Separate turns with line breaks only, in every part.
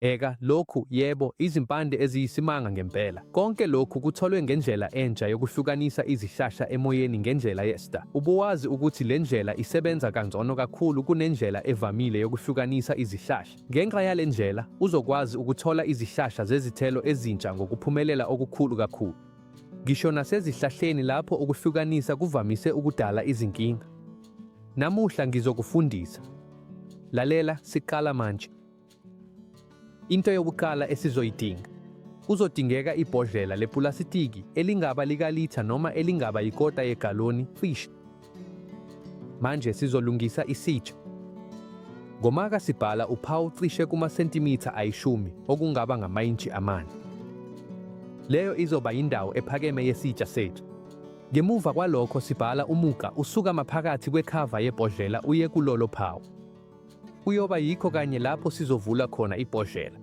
Eka, lokhu, yebo, izimpande eziyisimanga ngempela. Konke lokhu kutholwe ngendlela entsha yokuhlukanisa izihlahla emoyeni ngendlela ye-STA. Ubuwazi ukuthi le ndlela isebenza kangcono kakhulu kunendlela evamile yokuhlukanisa izihlahla? Ngenxa yale ndlela, uzokwazi ukuthola izihlahla zezithelo ezintsha ngokuphumelela okukhulu kakhulu. Ngisho nasezihlahleni lapho ukuhlukanisa kuvamise ukudala izinkinga. Namuhla ngizokufundisa. Lalela, siqala manje. Into yokuqala esizoyidinga. Kuzodingeka ibhodlela lepulasitiki elingaba likalitha noma elingaba yikota yegaloni cishe. Manje sizolungisa isitsha. Ngomaka sibhala uphawu cishe kumasentimitha ayishumi okungaba ngamayintshi amane. Leyo izoba yindawo ephakeme yesitsha sethu. Ngemuva kwalokho sibhala umugqa usuka maphakathi kwekhava yebhodlela uye kulolo phawu. Kuyoba yikho kanye lapho sizovula khona ibhodlela.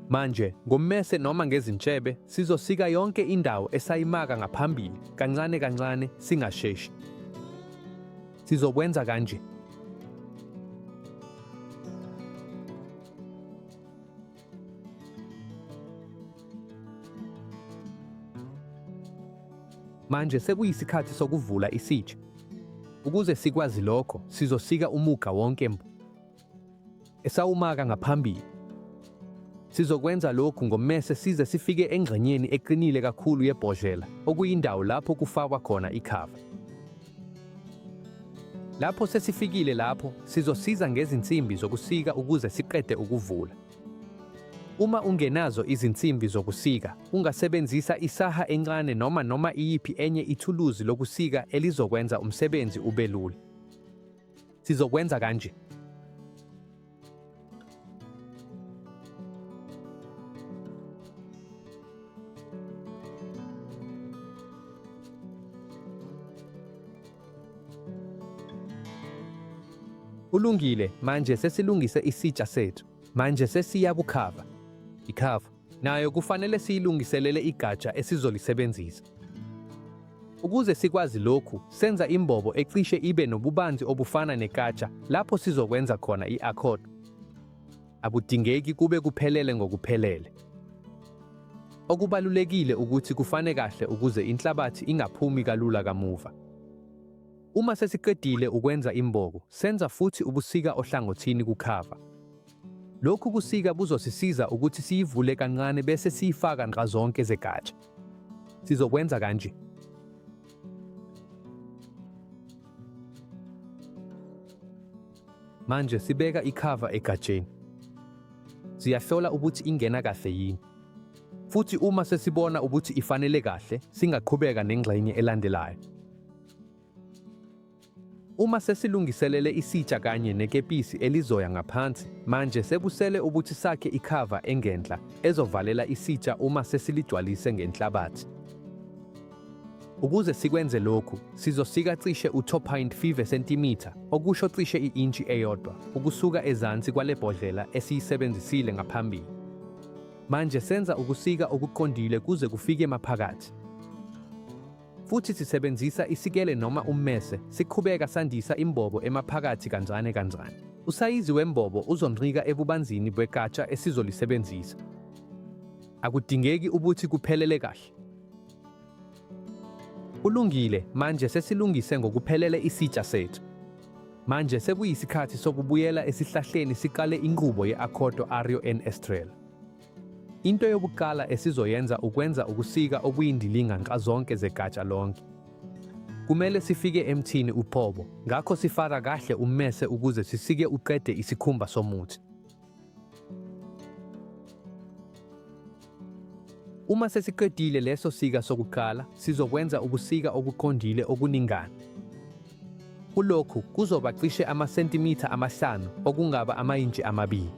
Manje, ngommese noma ngezintshebe, sizosika yonke indawo esayimaka ngaphambili, kancane kancane, singasheshi. Sizokwenza kanje. Manje sekuyisikhathi sokuvula isitsha. Ukuze sikwazi lokho, sizosika umugqa wonke mpo esawumaka ngaphambili. Sizokwenza lokhu ngommese size sifike engxenyeni eqinile kakhulu yebhodlela, okuyindawo lapho kufakwa khona ikhava. Lapho sesifikile lapho, sizosiza ngezinsimbi zokusika ukuze siqede ukuvula. Uma ungenazo izinsimbi zokusika, ungasebenzisa isaha encane noma noma iyiphi enye ithuluzi lokusika elizokwenza umsebenzi ube lula. Sizokwenza kanje. Kulungile, manje sesilungise isitsha sethu. Manje sesiya kukhava. Ikhava nayo kufanele siyilungiselele igatsha esizolisebenzisa. Ukuze sikwazi lokhu, senza imbobo ecishe ibe nobubanzi obufana nekatsha lapho sizokwenza khona i-accord. Akudingeki kube kuphelele ngokuphelele. Okubalulekile ukuthi kufane kahle ukuze inhlabathi ingaphumi kalula kamuva. Uma sesiqedile ukwenza imboko, senza futhi ubusika ohlangothini kukhava. Lokhu kusika kuzosisiza ukuthi siyivule kancane bese siyifaka nxazonke zegatsha. Sizokwenza kanje. Manje sibeka ikhava egatsheni. Siyahlola ukuthi ingena kahle yini. Futhi uma sesibona ukuthi ifanele kahle, singaqhubeka nengxenye elandelayo. Uma sesilungiselele isitsha kanye nekepisi elizoya ngaphansi, manje sekusele ukuthi sakhe ikhava engenhla ezovalela isitsha uma sesiligcwalise ngenhlabathi. Ukuze sikwenze lokhu, sizosika cishe u-2.5 sentimitha, okusho cishe i-intshi eyodwa, ukusuka ezansi kwale bhodlela esiyisebenzisile ngaphambili. Manje senza ukusika okuqondile kuze kufike maphakathi. Futhi sisebenzisa isikele noma ummese, siqhubeka sandisa imbobo emaphakathi kancane kancane. Usayizi wembobo uzoncika ebubanzini bwegatsha esizolisebenzisa. Akudingeki ukuthi kuphelele kahle. Kulungile, manje sesilungise ngokuphelele isitsha sethu. Manje sekuyisikhathi sokubuyela esihlahleni siqale inqubo ye-Acordo Ario en Estrela. Into yokuqala esizoyenza ukwenza ukusika okuyindilinga nxazonke zegatsha lonke. Kumele sifike emthini uqobo, ngakho sifaka kahle ummese ukuze sisike uqede isikhumba somuthi. Uma sesiqedile leso sika sokuqala, sizokwenza ukusika okuqondile okuningana. Kulokhu kuzoba cishe amasentimitha amahlanu okungaba amayintshi amabili.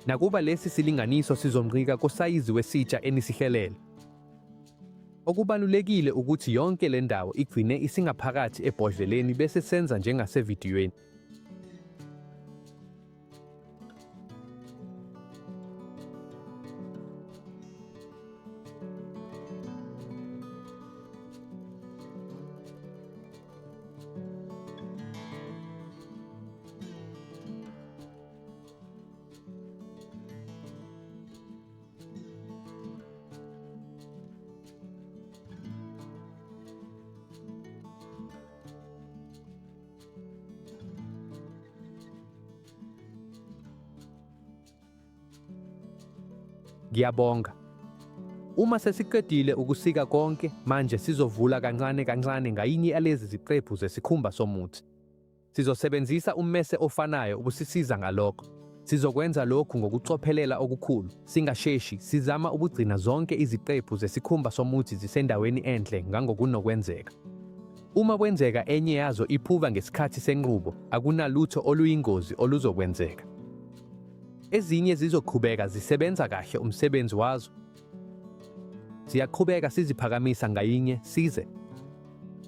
Nakuba lesi silinganiso sizoncika kusayizi wesitsha enisihlelele. Okubalulekile ukuthi yonke le ndawo igcine isingaphakathi ebhodleleni bese senza njengasevidiyweni. Ngiyabonga. Uma sesiqedile ukusika konke, manje sizovula kancane kancane ngayinye yalezi ziqephu zesikhumba somuthi. Sizosebenzisa ummese ofanayo ukusisiza ngalokho. Sizokwenza lokhu ngokucophelela okukhulu, singasheshi, sizama ukugcina zonke iziqephu zesikhumba somuthi zisendaweni enhle ngangokunokwenzeka. Uma kwenzeka enye yazo iphuka ngesikhathi senqubo, akunalutho oluyingozi oluzokwenzeka. Ezinye zizoqhubeka zisebenza kahle umsebenzi wazo. Siyaqhubeka siziphakamisa ngayinye size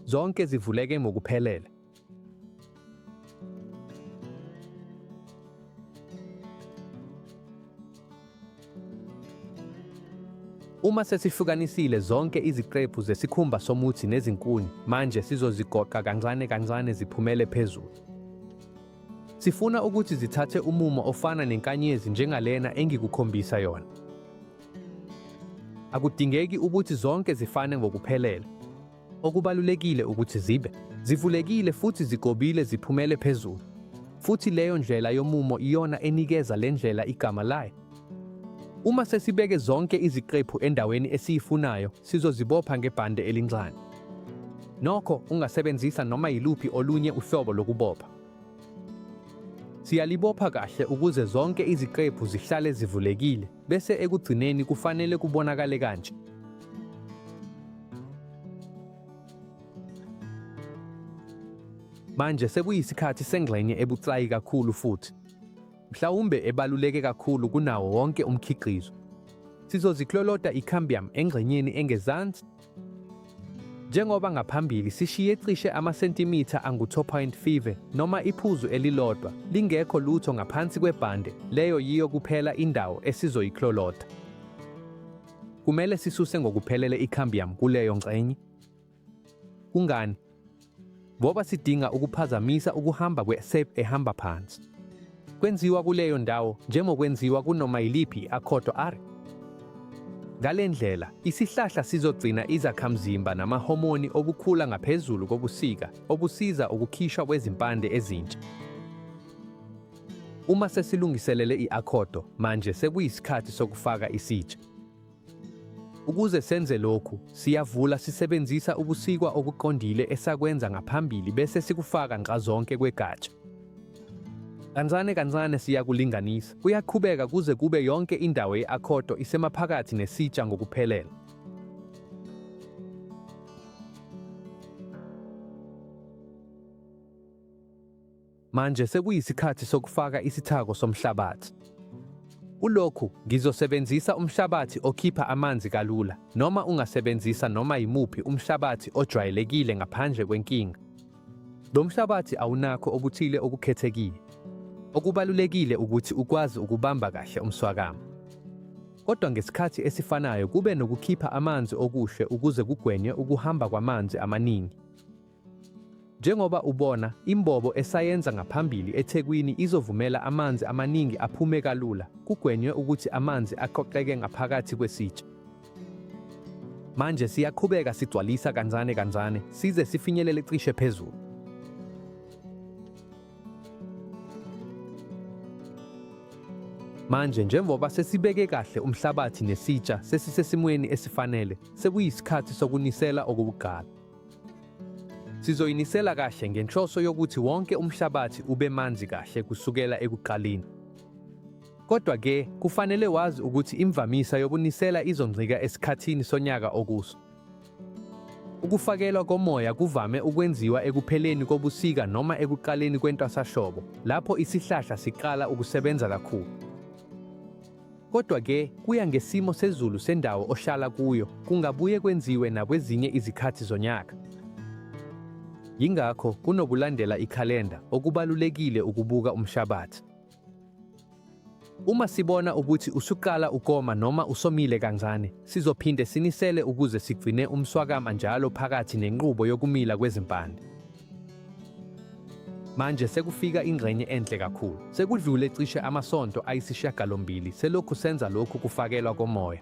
zonke zivuleke ngokuphelele. Uma sesihlukanisile zonke iziqephu zesikhumba somuthi nezinkuni, manje sizozigoqa kancane kancane ziphumele phezulu. Sifuna ukuthi zithathe umumo ofana nenkanyezi njengalena engikukhombisa yona. Akudingeki ukuthi zonke zifane ngokuphelele. Okubalulekile ukuthi zibe zivulekile futhi zigobile ziphumele phezulu. Futhi leyo ndlela yomumo iyona enikeza le ndlela igama layo. Uma sesibeke zonke iziqephu endaweni esiyifunayo, sizozibopha ngebhande elincane. Nokho, ungasebenzisa noma yiluphi olunye uhlobo lokubopha. Siyalibopha kahle ukuze zonke iziqephu zihlale zivulekile, bese ekugcineni kufanele kubonakale kanje. Manje sekuyisikhathi sengxenye ebucayi kakhulu futhi mhlawumbe ebaluleke kakhulu kunawo wonke umkhiqizo. Sizozikloloda i-cambium engxenyeni engezansi. Njengoba ngaphambili sishiye cishe amasentimitha angu-2.5 noma iphuzu elilodwa lingekho lutho ngaphansi kwebhande, leyo yiyo kuphela indawo esizoyikloloda. Kumele sisuse ngokuphelele i-cambium kuleyo ngxenye. Kungani? Ngoba sidinga ukuphazamisa ukuhamba kwe-sap ehamba phansi. Kwenziwa kuleyo ndawo njengokwenziwa kunoma yiliphi i-akhodo R. Ngale ndlela, isihlahla sizogcina izakhamzimba namahomoni okukhula ngaphezulu kobusika obusiza ukukhishwa kwezimpande ezintsha. Uma sesilungiselele i-akhodo, manje sekuyisikhathi sokufaka isitsha. Ukuze senze lokhu, siyavula sisebenzisa ukusikwa okuqondile esakwenza ngaphambili bese sikufaka nxazonke kwegatsha. Kancane kancane siyakulinganisa. Kuyaqhubeka kuze kube yonke indawo ye-akhodo isemaphakathi nesitsha ngokuphelele. Manje sekuyisikhathi sokufaka isithako somhlabathi. Kulokhu, ngizosebenzisa umhlabathi okhipha amanzi kalula, noma ungasebenzisa noma yimuphi umhlabathi ojwayelekile ngaphandle kwenkinga. Lo mhlabathi awunakho okuthile okukhethekile. Okubalulekile ukuthi ukwazi ukubamba kahle umswakama. Kodwa ngesikhathi esifanayo kube nokukhipha amanzi okuhle ukuze kugwenywe ukuhamba kwamanzi amaningi. Njengoba ubona, imbobo esayenza ngaphambili eThekwini izovumela amanzi amaningi aphume kalula, kugwenywe ukuthi amanzi aqoqeke ngaphakathi kwesitsha. Manje siyaqhubeka sigcwalisa kancane kancane size sifinyelele cishe phezulu. Manje njengoba sesibeke kahle umhlabathi nesitsha sesisesimweni esifanele, sekuyisikhathi sokunisela okokuqala. Sizoyinisela kahle ngenhloso yokuthi wonke umhlabathi ube manzi kahle kusukela ekuqaleni. Kodwa ke, kufanele wazi ukuthi imvamisa yokunisela izoncika esikhathini sonyaka okuso. Ukufakelwa komoya kuvame ukwenziwa ekupheleni kobusika noma ekuqaleni kwentwasahlobo, lapho isihlahla siqala ukusebenza kakhulu. Kodwa ke, kuya ngesimo sezulu sendawo ohlala kuyo, kungabuye kwenziwe nakwezinye izikhathi zonyaka. Yingakho, kunokulandela ikhalenda, okubalulekile ukubuka umhlabathi. Uma sibona ukuthi usuqala ukoma noma usomile kancane, sizophinde sinisele ukuze sigcine umswakama njalo phakathi nenqubo yokumila kwezimpande. Manje sekufika ingxenye enhle kakhulu. Sekudlule cishe amasonto ayisishiyagalombili selokhu senza lokhu kufakelwa komoya.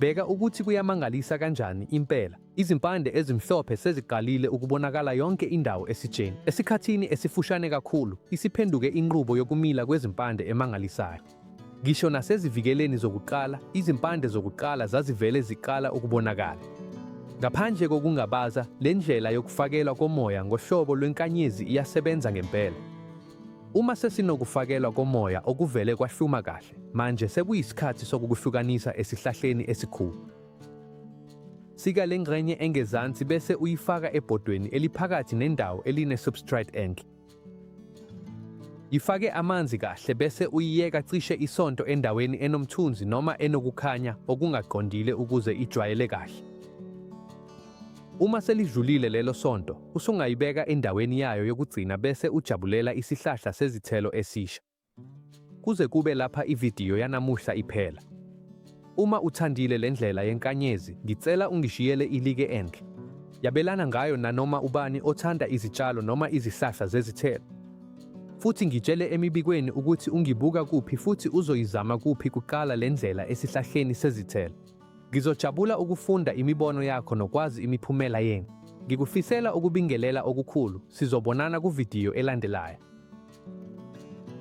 Bheka ukuthi kuyamangalisa kanjani impela. Izimpande ezimhlophe seziqalile ukubonakala yonke indawo esitsheni. Esikhathini esifushane kakhulu, isiphenduke inqubo yokumila kwezimpande emangalisayo. Ngisho nasezivikeleni zokuqala, izimpande zokuqala zazivele ziqala ukubonakala. Ngaphandle kokungabaza, le ndlela yokufakelwa komoya ngohlobo lwenkanyezi iyasebenza ngempela. Uma sesinokufakelwa komoya okuvele kwahluma kahle, manje sekuyisikhathi sokukuhlukanisa esihlahleni esikhulu. Sika le ngxenye engezansi bese uyifaka ebhodweni eliphakathi nendawo eline-substrate enhle. Yifake amanzi kahle bese uyiyeka cishe isonto endaweni enomthunzi noma enokukhanya okungaqondile ukuze ijwayele kahle. Uma selidlulile lelo sonto, usungayibeka endaweni yayo yokugcina bese ujabulela isihlahla sezithelo esisha. Kuze kube lapha ividiyo yanamuhla iphela. Uma uthandile le ndlela yenkanyezi, ngicela ungishiyele ilike enhle. Yabelana ngayo nanoma ubani othanda izitshalo noma izihlahla zezithelo. Futhi ngitshele emibikweni ukuthi ungibuka kuphi futhi uzoyizama kuphi kuqala le ndlela esihlahleni sezithelo. Ngizojabula ukufunda imibono yakho nokwazi imiphumela yenu. Ngikufisela ukubingelela okukhulu, sizobonana kuvidiyo elandelayo.